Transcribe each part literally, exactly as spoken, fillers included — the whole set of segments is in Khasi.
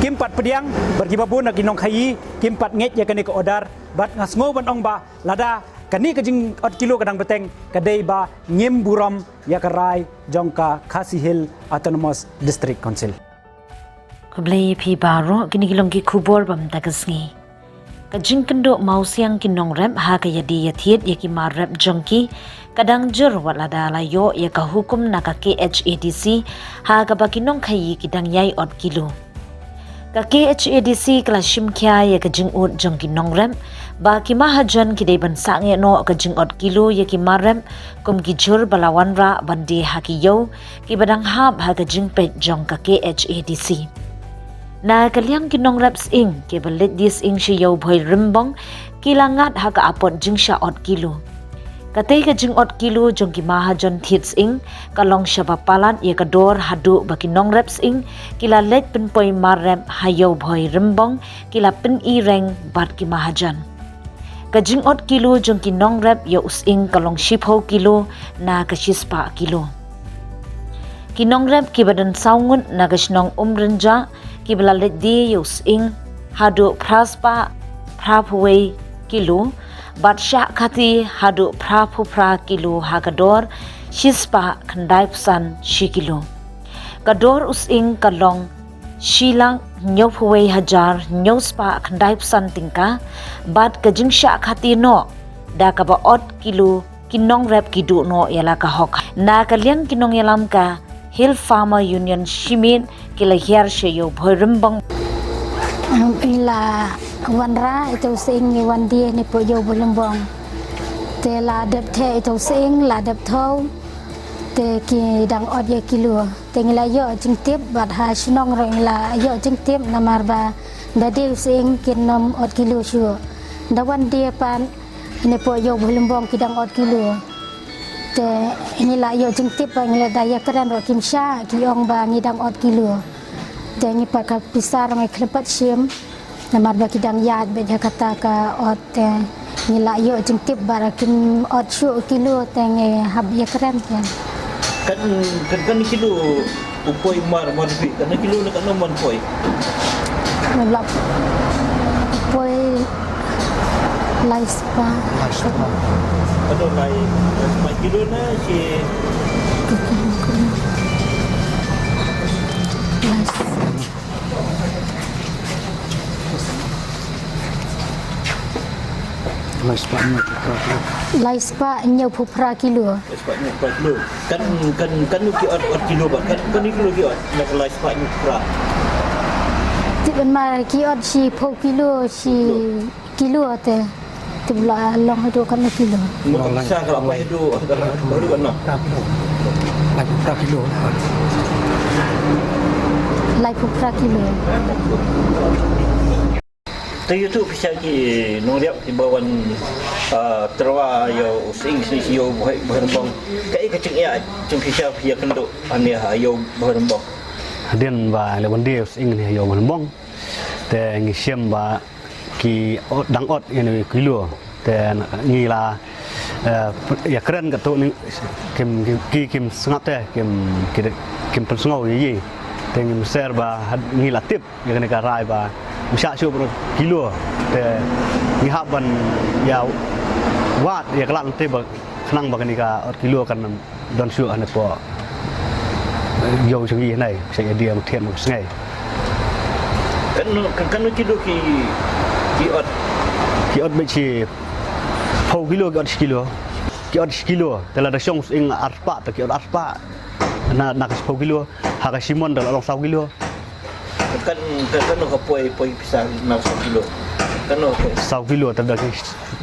kim pat pdiang, bad kiba bun na ki nongkhaïi kim pat ngeit ïa kane ka order, bad nga sngew ban ong ba lada kane ka jingot kilo ka dang bteng, ka dei ba ngim burom ïa ka rai jong ka Khasi Hills Autonomous District Council. Khublei ïa phi baroh, kine ki long ki khubor ba mynta ka sngi. Ka jingkynduh mawsiang ki nongrep ha ka ïadie ïathied ïa ki mar rep jong ki, ka dang jur wat lada la ïoh ïa ka hukum na ka K H A D C, ha kaba ki nongkhaïi ki dang ïai ot kilo. Ka K H A D C ka la shim khia ïa ka jingud jong ki nongrep ba ki mahajon ki dei ban sangeh noh ka jingot kilo ïa ki mar rep, kum ki jhur ba la wanrah ban die ha ki ïew kiba dang hap ha ka jingpeit jong ka K H A D C. Na ka liang ki nongrep sying kiba leit die sying sha Ïew Bhoi Rymbong, ki la ngat ha ka apot jingshah ot kilo. Katei ka jingot kilo jong ki mahajon thied sying ka long shaba palat ïa ka dor haduh ba ki nongrep sying ki la leit pynpoi mar rep ha Ïew Bhoi Rymbong, ki la pyni reng bad ki mahajon. Ka jingot kilo jong ki nongrep ïa u sying ka long shiphew kilo na ka shispah kilo. Ki nongrep kiba don saw ngut na ka shnong Umrynjah kiba la leit die ïa u sying haduh phraspah phraphew wei kilo, bad shah khati haduh phraphew phra kilo ha ka dor shispah khyndaiphew san shi kilo. Ka dor u sying ka long shi lak hynñiewphew wei hajar hynñiewspah khyndaiphew san tyngka, bad ka jingshah khati noh da kaba ot kilo, ki nongrep ki duh noh ïa la ka hok. Na ka liang ki nongïalam ka Hill Farmer Union Shimiet ki la hiar sha Ïew Bhoi Rymbong. Ngi la wanrah ïa u sying, ngi wan die ne poi Ïew Bhoi Rymbong. Te la dep theh ïa u sying, la dep thew. Te ki dang ot ïa kilo. Te ngi la ïoh jingtip bad ha shnong ruh ngi la ïoh jingtip namar ba da die u sying kin ym ot kilo shuh. Da wan die pat ne poi Ïew Bhoi Rymbong ki dang ot kilo. Te ngi la ïoh jingtip ba ngi la da ïakren ruh kim shah, ki ong ba ngi dang ot kilo. Te ngi pat ka pisa ruh ngi khlem pat shim. Namar ba ki dang ïaid beit ha kata ka ot, te ngi la ïoh jingtip ba kim ot shuh kilo, te ngi hap ïakren te. Kan, kan, kan kilo u poi mar, mar bi, kan kilo ne kan mon poi. Ngi la poi lai spah. Lai spah. Aduh, lai, lai spah kilo na shi. Lai spah. Lai spah hynñiewphew phra kilo. Lai spah hynñiewphew phra kilo. Lai spah hynñiewphew phra kilo. Kan, kan, kan ki ot, ot kilo ba. Kan, kan kilo ki ot. Na ka lai spah hynñiewphew phra. Tip ban mar ki ot shiphew kilo, shi kilo te. Tip la long haduh katno kilo. Mo ka pisa ka la pai haduh, haduh, haduh katno. Laiphew phra kilo. Laiphew phra kilo. Te ïa tu pisa ki nongriap kiba wan, ah, tyrwa ïa u sying sha Ïew Bhoi, Bhoi Rymbong. Kaei ka jingïa jong pisa phi ïa kynduh hangne ha Ïew Bhoi Rymbong. Hadien ba la wan die u sying hangne ha Ïew Bhoi Rymbong. Te ngi shem ba ki ot, dang ot ïa une u kilo. Te ngi la, eh, ïakren katto ni kim, kim, ki kim sngap te, kim, ki, kim pynsngew ïa i. Te ngi mynshwa ba had, ngi la tip ïa kane ka rai ba ym shah shuh ban ot kilo. Te ngi hap ban ïa wad ïa ka lad lynti ba khnang ba kane ka ot kilo kan don shuh hangne hapoh Ïew jong ngi hangne, sha ïa die Mynthiat Mynsngew. Katno, katno kilo ki, ki ot? Ki ot beit shiphew kilo, ki ot shi kilo. Ki ot shi kilo, te lada shong sying arspah, te ki ot arspah. Na, na ka shiphew kilo, ha ka shimon te la long saw kilo. Kan, kan, katno ka poi, poi pisa na saw kilo. Katno ka poi? Saw kilo, te da ki,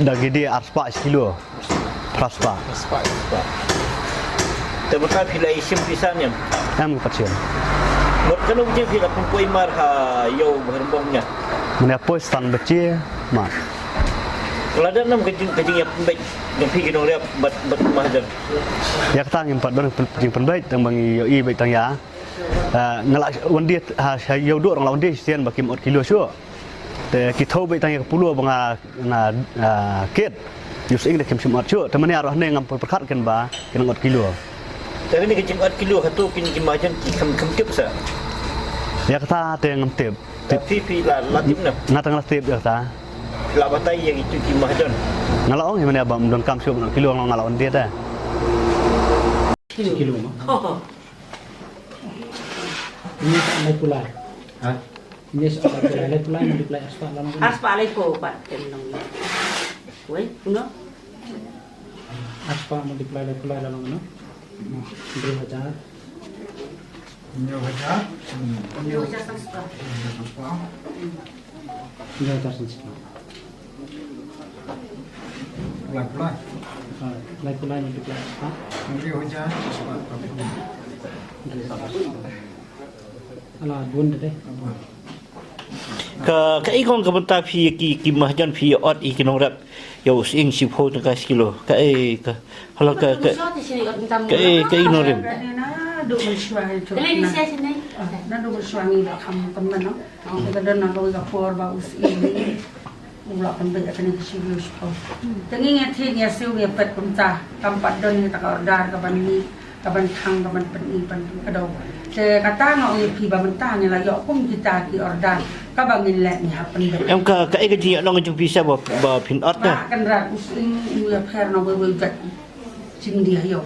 da ki die arspah shi kilo. Phra spah. Phra spah, phra spah. Te mynta phi la ïa shim pisa ne em? Em, ngi pat shim. Mut katno bajing phi la pynpoi mar ha Ïew Bhoi Rymbong ne em? Mynne poi san baje mar. Lada nam ka jing, ka jingïapynbeit jong phi ki nongriap bad, bad mahajon. Ïa kata ngim pat don jingpynbeit tang ba ngi ïohi beit tang ïa. Ah, nga la wan die, ha, sha Ïew Duh ruh nga la wan die shisien ba kim ot kilo shuh. Te ki thew beit tang ïa ka polo ba nga, nga, ah, kit. Ïa u sying te kim shym ot shuh. Te mynne ruh hangne ngam poi pyrkhat ken ba kin ot kilo. Te kane ka jingot kilo hato kin ki mahajon ki kham, kham tip sa? Ïa kata te ngam tip. Phi phi la la tip na. Nga tang la tip ïa ta. La batai ïa itu ki mahajon. Nga la ong ïa mane ba ym don kam shuh na kilo nga la ong dia ta. Kilo ma. Ini tak lai pulai. Ha? Ini tak lai pulai. Lai pulai multiply arspah lah. Arspah lai pulai pat tem nong. Wei, uno. Arspah multiply lai pulai lah nong. Dua hajar. Hynñiew hajar. Hynñiew hajar san spah. Hynñiew hajar san spah. Lai pulai. Ah, lai pulai multiply. Ha? Hynñiew hajar san spah. Ala bun de. Ka ka ikon ka bynta phi ki ki mahajon phi ot i ki nongrep. Ïa u sying shiphew tyngka shi kilo. Ka ei ka hala ka ka ka ei ka ei nongrep. Na duk mynshuwa ngi duk kham tymmen no. Ka don na kawei ka por ba u sying u la pynbeit ïa kane ka shi kilo shiphew. Te ngi ngi thied ngi siew ngi pet kumta kam pat don ngi ta ka order ka ban ngi ka ban khang ka ban pynï ban pynkhadou. Te kata nga ong ïa phi ba mynta ngi la ïoh kum kita ki order kaba ngin leh ngi hap pynbeit. Em ka ka ei ka jingïohnong jong phi sha ba ba phin ot ka. Ba kan rat u sying u ïa pher na wei wei jait jingdih ha ïew.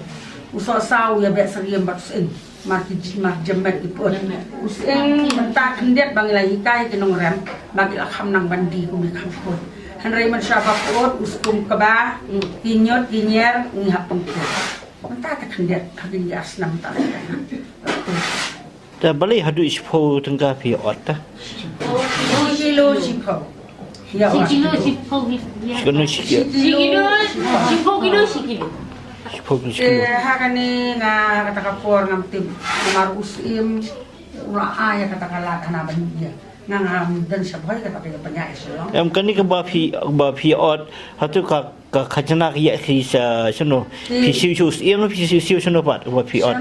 U soh saw u ïa beh syriem bad u sying. Mar ki ji mar jemet ki put. U sying mynta khyndiat ba ngi la hikai ki nongrem ba ki la kham nang ban dih kum ki kham put. Hynrei mynshuwa ba put u skum kaba ki ñiut ki ñier ngi hap pynkhadou. Mynta te khyndiat ha kine ki ar snem mynta la ïa na. Te balei haduh shiphew tyngka phi ot ta? Shi kilo shiphew. Ïa shi ot. Kilo shiphew. Shi kilo shiphew. Shi kilo shiphew kilo shi kilo. Shiphew kilo shi kilo. Te ha kane nga kata ka por ngam tip. Namar u syiem u la ai ïa kata ka lad hana ban ïa. Nga ngam don sha bhoi kata ka pynïaid sha long. Em kane kaba phi ba phi ot hato ka Ka khajna ka ïa ki sa shano. Phi siew siew siem phi siew siew shano pat ba phi ot.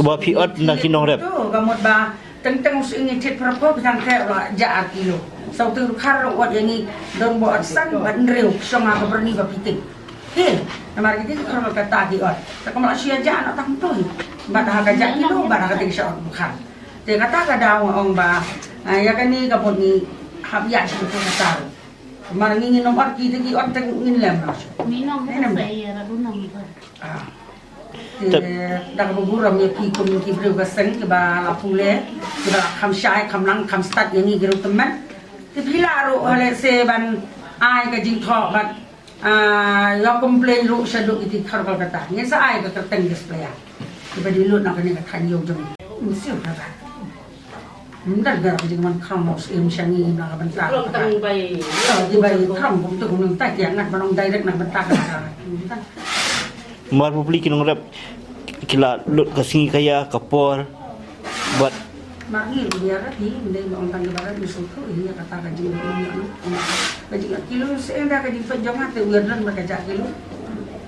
Ba phi ot na ki nongrep. Ka mut ba teng teng u sying ngi thied pyrpok tang te ba ja ar kilo. Saw tu khar ot ïa ngi don ba ot san ba hynriew shong ha ka byrni ba phi ting. He, namar ki ting khar ka ta ki ot. Ta ka ma shu ïa ja na tang tu. Ba ta ka ja kilo ba ta ka ting sha ot bukhar. Te kata ka daw ong ba ïa kane ka mut ngi hap ïa shi ka ta. Mar ngi ngin ym ot ki te ki ot te ngin lem noh. Ngi nong. Ngi nong. Sa ïa ra du nong. Ah. Te da kaba burom ïa ki kum ki briew ka seng kiba la pule kiba la kham shai kham nang kham stad ïa ngi ki ruh tymmen. Te phi lah ruh ha lehse ban ai ka jingthoh bad ïa complain ruh shaduh iti khar Kolkata. Ngin sa ai ka kyrteng ki supplier kiba dei lut na kane ka thaiñ ïew jong ngi. Ym siew ka ba. Ym don ka jingwan kham u syiem sha ngi na ka bynta. Long tang bai. Ki bai kham kumtu kumtu ta ki ngat ban ong direct na ka bynta ka. Mar publi ki nongrep ki la lut ka sngi ka ïa ka por. Bad mar ngi ïa ra ki mending ong tang ki barat ni sngewthuh ïa kata ka jingwan. Ka jing kilo seng da ka jingpynjong te u ïa don ba ka ja kilo.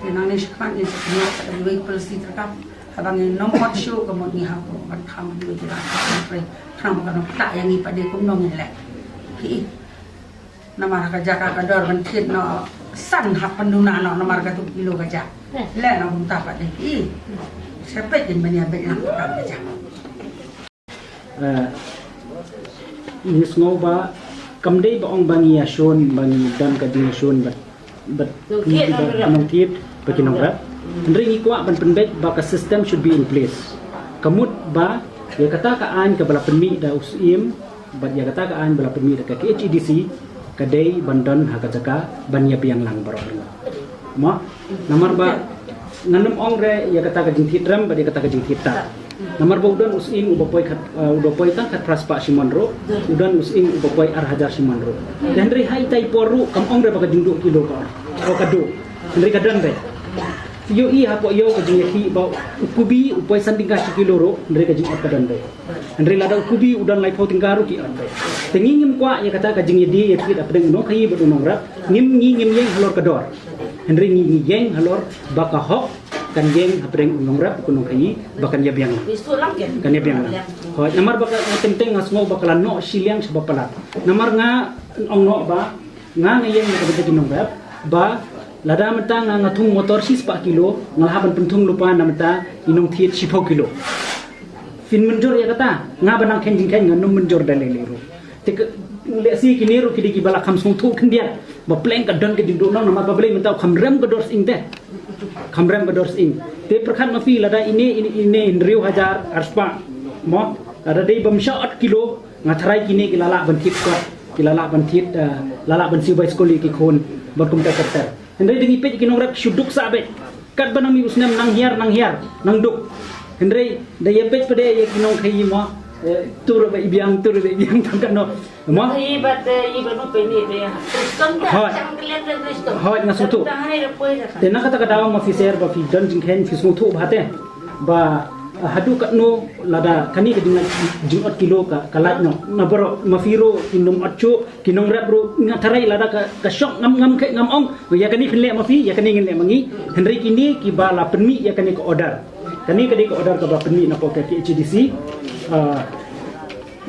Ki nang ni shikmat ni sa ka wei policy terkam. Haba ngi nong ot shuh ka mut ngi hap ban kham ngi ba jira ka trei. Kham ka nong tak ïa ngi pat de kumno ngin leh. Hi. Namar ka jaka ka dor ban thied noh san hap pynduna noh namar ka tu kilo ka jak. Leh noh kumta pat de. Hi. Sepet din ban ïa beit lang ka jak. Eh, ngi sngew ba kam dei ba ong ba ngi ïa shun ba ngi don ka jingïashun bad bad ki nongthied ba ki nongrep. Hynrei ngi kwah ban pynbeit ba ka system should be in place. Ka mut ba ïa kata ka aiñ kaba la pynmih da u Syiem bad ïa kata ka aiñ ba la pynmih da ka K H A D C ka dei ban don ha ka jaka ban ïa biang lang baroh. Mo, namar ba ngan ym ong re ïa kata ka jingthied rem bad ïa kata ka jingthied tar. Namar ba u don u sying uba poi khat, eh, uba poi tang khatphra spah shimon ruh, u don u sying uba poi ar hajar shimon ruh. Te hynrei ha ita i por ruh kam ong re ba ka jingduh kilo ka or, o ka duh. Hynrei ka don re. Ïohi hapoh ïew ka jingïakhih ba u kubi u poi san tyngka shi kilo ruh, hynrei ka jingor ka don re. Hynrei lada u kubi u don laiphew tyngka ruh ki ot re. Te ngi ngim kwah ïa kata ka jingïadie ïathied hapdeng u nongkhaïi bad u nongrep, ngim ngi ngim ïeng halor ka dor. Hynrei ngi ngi ïeng halor ba ka hok kan ïeng hapdeng u nongrep bad u nongkhaïi ba kan ïa biang lang. Kan ïa biang lang. Hooid, namar ba ka teng teng nga sngew ba ka la noh shiliang shaba palat. Namar nga ong noh ba nga nga ïeng na ka bynta ki nongrep ba lada mynta nga nga thung motor shispah kilo nga la hap ban pynthung lypa na mynta i nongthied shiphew kilo. Phin mynjur ïa kata, nga ba nang kheiñ jingkheiñ ngan ym mynjur da lei lei ruh. Te ka, lehse kine ruh ki dei kiba la kham sngewthuh khyndiat ba pleng ka don ka jingduhnong namar ba balei mynta u kham rem ka dor sying te. Kham rem ka dor sying. Te pyrkhat ma phi lada ine, ine, ine hynriew hajar arspah. Mo, lada dei bym shah ot kilo, nga tharai kine ki la lah ban thied kot, ki la lah ban thied, eh, la lah ban siew bai skul ïa ki khun bad kumta ter ter. Hynrei da ngi peit ki nongrep shu duk sah beit. Katba nang mih u snem nang hiar, nang hiar, nang duk. Hynrei da ïa peit pat de ïa ki nongkhaïi mo, eh, tur ba i biang, tur ba i biang tang katno. Mo? Hooid. Hooid, nga sngewthuh. Te na kata ka daw ma phi sher ba phi don jingkheiñ phi sngewthuh bha te. Ba, ah, haduh katno lada kane ka jing, jingot kilo ka, ka lait noh. Na baroh ma phi ruh ki nongot shuh, ki nongrep ruh nga tharai lada ka, ka shong ngam, ngam khe, ngam ong. Ïa kane phin leh ma phi, ïa kane ngin leh ma ngi. Hynrei kine kiba la pynmih ïa kane ka order. Kane ka dei ka order kaba pynmih na ka KHADC. Ah,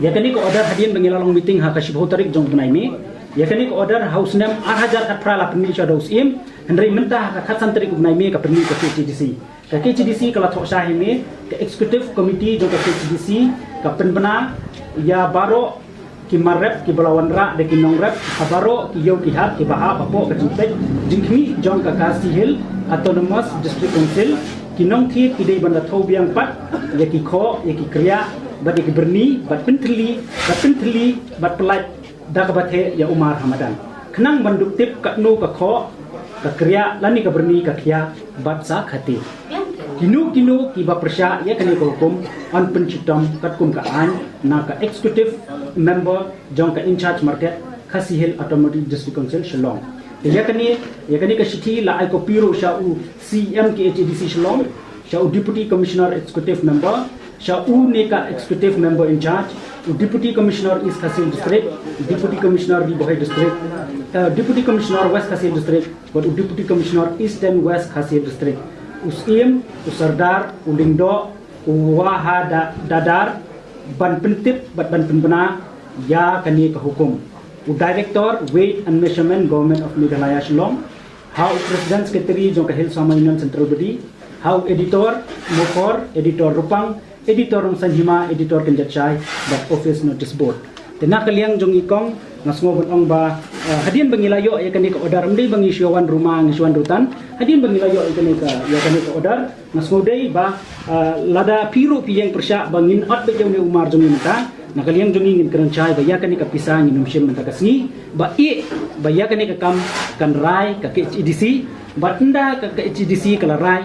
ïa kane ka order hadien ba ngi la long meeting ha ka shiphew tarik jong u bnai May. Ïa kane ka order ha u snem ar hajar khatphra la pynmih sha da u Syiem. Hynrei mynta ha ka khatsan tarik u bnai May ka pynmih ka KHADC. Ka KHADC ka la thoh shah ha May, ka executive committee jong ka KHADC ka pynbna ïa baroh ki mar rep kiba la wanrah da ki nongrep ha baroh ki ïew ki hat kiba hap hapoh ka jingpeit jingkhmih jong ka Khasi Hills Autonomous District Council. Ki nongthied ki dei ban da thew biang pat ïa ki khoh, ïa ki kriah bad ïa ki byrni bad pynthylli, bad pynthylli bad pyllait da kaba theh ïa u mar ha madan. Khnang ban dup tip katno ka khoh, ka kriah lane ka byrni ka khia bad sa khate. Kino kino kiba pyrshah ïa kane ka hukum yn pynshitom katkum ka aiñ na ka executive member jong ka in charge market Khasi Hills Autonomous District Council Shillong. Ïa kane, ïa kane ka shithi la ai copy ruh sha u CEM KHADC Shillong, sha u Deputy Commissioner Executive Member, sha une ka Executive Member in charge, u Deputy Commissioner East Khasi Hills District, u Deputy Commissioner Ri Bhoi District, eh, Deputy Commissioner West Khasi Hills District, bad u Deputy Commissioner Eastern West Khasi Hills District. U Syiem, u Sordar, u Lyngdoh, u Wahadadar, ban pyntip bad ban pynbna ïa kane ka hukum. U Director Weight and Measurement Government of Meghalaya Shillong, ha u President Secretary jong ka Hill Sawma Union Central Body, ha u Editor Mukor, Editor Rupang, Editor Rongsain Hima, Editor Kynjat Shai bad Office Notice Board. Te na ka liang jong i kong nga sngew ban ong ba, eh, hadien ba ngi la ïoh ïa kane ka order, ym dei ba ngi shu wan ruma ngi shu wan rutan. Hadien ba ngi la ïoh ïa kane ka, ïa kane ka order, nga sngew dei ba, eh, lada phi ruh phi ïeng pyrshah ba ngin ot beit ïa une u mar jong ngi mynta, na ka liang jong ngi ngin kren shai ba ïa kane ka pisa ngin ym shim mynta ka sngi, ba i, ba ïa kane ka kam kan rai ka KHADC, bad ynda ka, ka KHADC ka la rai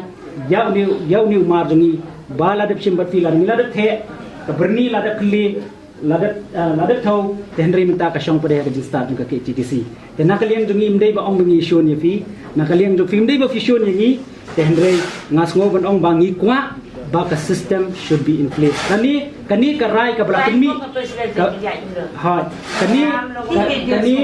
ïa une, ïa une u mar jong ngi ba la dep shim bad phi, la ngi la dep theh, ka byrni la dep khlieh, la dep, ah, la dep thew, te hynrei mynta ka shong pat de ha ka jingstad jong ka KHADC. Te na ka liang jong ngi ym dei ba ong ba ngi shun ïa phi, na ka liang jong phi ym dei ba phi shun ïa ngi, te hynrei nga sngew ban ong ba ngi kwah ba ka system should be in place. Kane, kane ka rai kaba la pynmih, ka, ha, kane, ka, kane,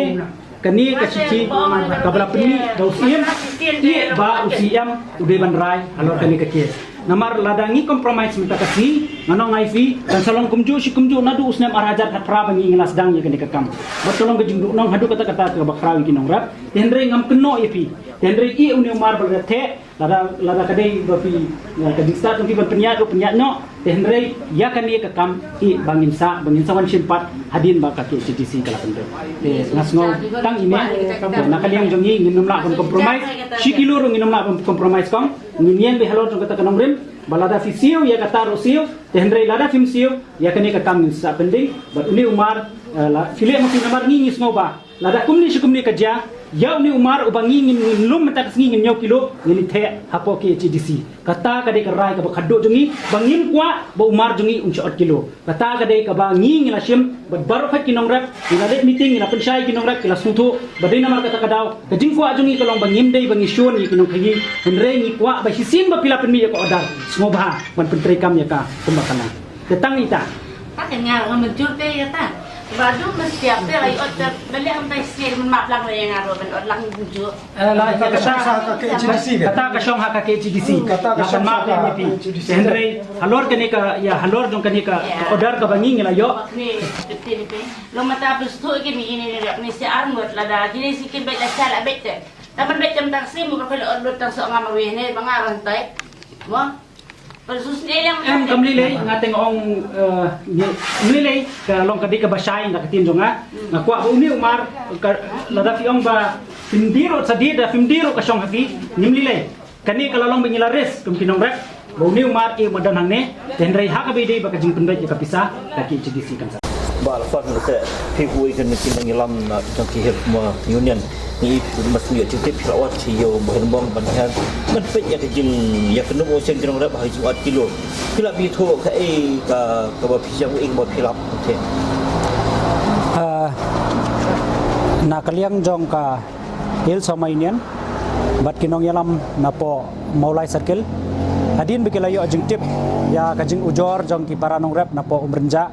kane ka shithi kaba la pynmih da u Syiem, i ba u Syiem u dei ban rai halor kane ka case. Namar lada ngi compromise mynta ka sngi, nga ong ïa phi, kan sa long kumjuh shi kumjuh naduh u snem ar hajar khatphra ba ngi ngi la sdang ïa kane ka kam. Bad ka long ka jingduhnong haduh katta katta kaba khraw ïa ki nongrep. Te hynrei ngam kynnoh ïa phi. Te hynrei i une u mar ba la theh, lada, lada ka dei ba phi, eh, ka jingstad jong phi ban pynïaid ruh pynïaid noh. Te hynrei ïa kane ka kam i ba ngin sa, ba ngin sa wan shim pat hadien ba ka KHADC ka la pynbeit. Te nga sngew tang ine, te na ka liang jong ngi ngin ym lah ban compromise. Shi kilo ruh ngin ym lah ban compromise kong. Ngin ïeng beit halor jong kata ka nongrim, ba lada phi siew ïa kata ruh siew, te hynrei lada phim siew ïa kane ka kam ngin sa pending. Bad une u mar, eh, la phi leh ma phi namar ngi ngi sngew ba lada kumne shi kumne ka jia, ïa une u mar uba ngi ngin, ngin lum mynta ka sngi ngin hynñiew kilo, ngin ïa theh hapoh KHADC. Kata ka dei ka rai kaba khadduh jong ngi, ba ngim kwah ba u mar jong ngi un shah ot kilo. Kata ka dei kaba ngi ngi la shim bad baroh khoit ki nongrep, ngi la leit meeting, ngi la pynshai ki nongrep, ki la sngewthuh, ba dei namar kata ka daw, ka jingkwah jong ngi ka long ba ngim dei ba ngi shun ïa ki nongkhaïi, hynrei ngi kwah ba shisien ba phi la pynmih ïa ka order, sngewbha ban pyntreikam ïa ka kumba ka long. Te tang ita. Ta ka nga nga mynjur te ïa ta. Ba du mesti ap te ai ot te beli am tai sel men map lang le nga ro ben ot lang mynjur. Eh, la, kata ka shong ha ka KHADC ke? Kata ka shong ha ka KHADC. Hmm, kata ka shong ha ka KHADC. Te hynrei halor kane ka, ïa, halor jong kane ka, ka order kaba ngi ngi la ïoh. Ni, ni, ni. Lo mata bes tu ke mi ini ni ni si armut la da. Kini si kin bait la sal abet te. Taman bait jam taksi mu ka lo ot lo tang so ngam wi ne ba nga ran tai. Mo. Em, kam lei lei, nga teng ong, eh, ni, lei lei, ka long ka dei kaba shai na ka ktien jong nga. Nga kwah ba une u mar, ka, lada phi ong ba phim die ruh sa die, da phim die ruh ka shong ha phi, ngim lei lei. Kane ka la long ba ngi la risk kum ki nongrep ba une u mar e u ma don hangne, te hynrei ha kaba ïadei bad ka jingpynbeit ïa ka pisa, ka KHADC kan sa. Bah Lafan, ka phi kawei na ki nongïalam na jong ki Hill Farmers Union, ngi, mas ngi ïoh jingtip phi la wan sha ïew Bhoirymbong ban hiar ban peit ïa ka jingïakynduh u seng ki nongrep ha ka jingod kilo. Phi la ïathuh kaei ka, kaba phi sngewthuh, kaei kaba phi la ïathuh? Ah, na ka liang jong ka Hill Farmers Union bad ki nongïalam napoh Mawlai Circle, hadien ba ki la ïoh jingtip ïa ka jingujor jong ki para nongrep napoh Umrynjah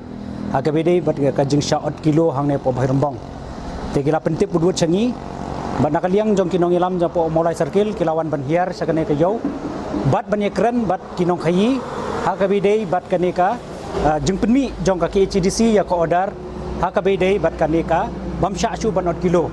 ha kaba ïadei bad ka jingshah od kilo hangne hapoh Bhoirymbong, te ki la pyntip wut wut sha ngi. Bad na ka liang jong ki nongïalam jong hapoh Mawlai Circle ki la wan ban hiar sha kane ka ïew bad ban ïakren bad ki nongkhaïi ha kaba ïadei bad kane ka, ah, jingpynmih jong ka KHADC ïa ka order ha kaba ïadei bad kane ka bym shah shuh ban od kilo.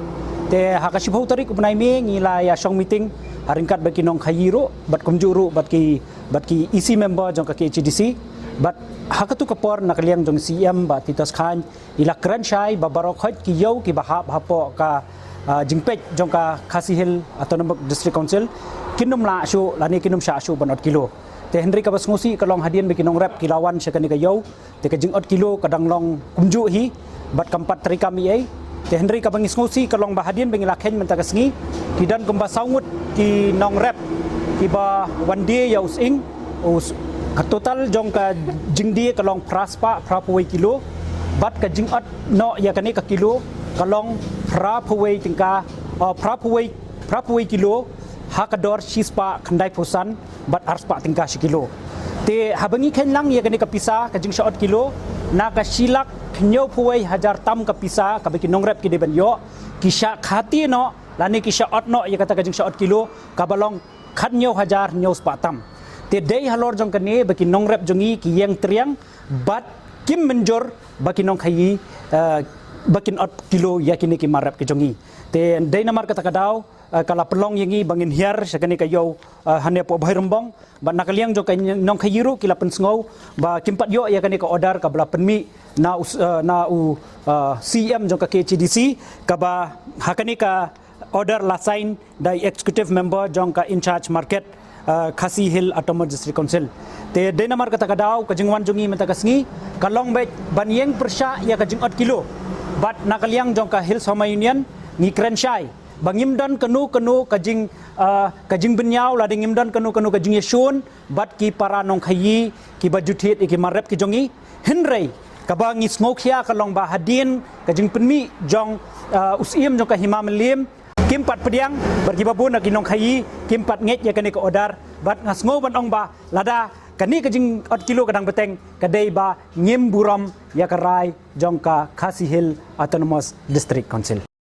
Te ha ka shiphew tarik u bnai May ngi la ïa shong meeting ha ryngkat bad ki nongkhaïi ruh bad kumjuh ruh bad ki, bad ki EC member jong ka KHADC. Bad ha katu ka por na ka liang jong CEM Bah Titos Chyne i la kren shai ba baroh khoit ki ïew kiba hap hapoh ka, ah, jingpeit jong ka Khasi Hills Autonomous District Council kin ym lah shuh lane kin ym shah shuh ban od kilo. Te hynrei kaba sngewsih ka long hadien ba ki nongrep ki la wan sha kane ka ïew, te ka jingod kilo ka dang long kumjuh hi bad kam pat trei kam ei ei. Te hynrei kaba ngi sngewsih ka long ba hadien ba ngi la kheiñ mynta ka sngi, ki don kumba saw ngut ki nongrep kiba wan die ïa u sying. U s-, ka total jong ka jingdie ka long phra spah phra phew wei kilo bad ka jingot noh ïa kane ka kilo ka long phra phew wei tyngka, ah, phra phew wei, phra phew wei kilo ha ka dor shi spah khyndai phew san bad ar spah tyngka shi kilo. Te haba ngi kheiñ lang ïa kane ka pisa ka jingshah od kilo, na ka shi lak hynñiew phew wei hajar tam ka pisa kaba ki nongrep ki dei ban ïoh, ki shah khati noh lane ki shah od noh ïa kata ka jingshah od kilo kaba long khathynñiew hajar hynñiew spah tam. Te dei halor jong kane ba ki nongrep jong ngi ki ïeng triang bad kim mynjur ba ki nongkhaïi, eh, ba kin od kilo ïa kine ki mar rep ki jong ngi. Te dei namar kata ka daw, eh, ka la pynlong ïa ngi ba ngin hiar sha kane ka ïew, eh, hangne hapoh Bhoirymbong. Bad na ka liang jong ka nongkhaïi ruh ki la pynsngew ba kim pat ïoh ïa kane ka order kaba la pynmih na u s-, eh, na u, eh, CEM jong ka KHADC, kaba ha kane ka order la sign da i executive member jong ka in charge market, eh, Khasi Hills Autonomous District Council. Te dei namar kata ka daw ka jingwan jong ngi mynta ka sngi ka long beit ban ïeng pyrshah ïa ka jingot kilo. Bad na ka liang jong ka Hill Farmers Union ngi kren shai ba ngim don kano kano ka jing, ah, ka jingbynñiaw lada ngim don kano kano ka jingïashun bad ki para nongkhaïi kiba ju thied ïa ki mar rep ki jong ngi. Hynrei kaba ngi sngewkhia ka long ba hadien ka jingpynmih jong, ah, u syiem jong ka Hima Mylliem, kim pat pdiang bad kiba bun na ki nongkhaïi kim pat ngeit ïa kane ka order. Bad nga sngew ban ong ba lada kane ka jingot kilo ka dang bteng ka dei ba ngim burom ïa ka rai jong ka Khasi Hills Autonomous District Council.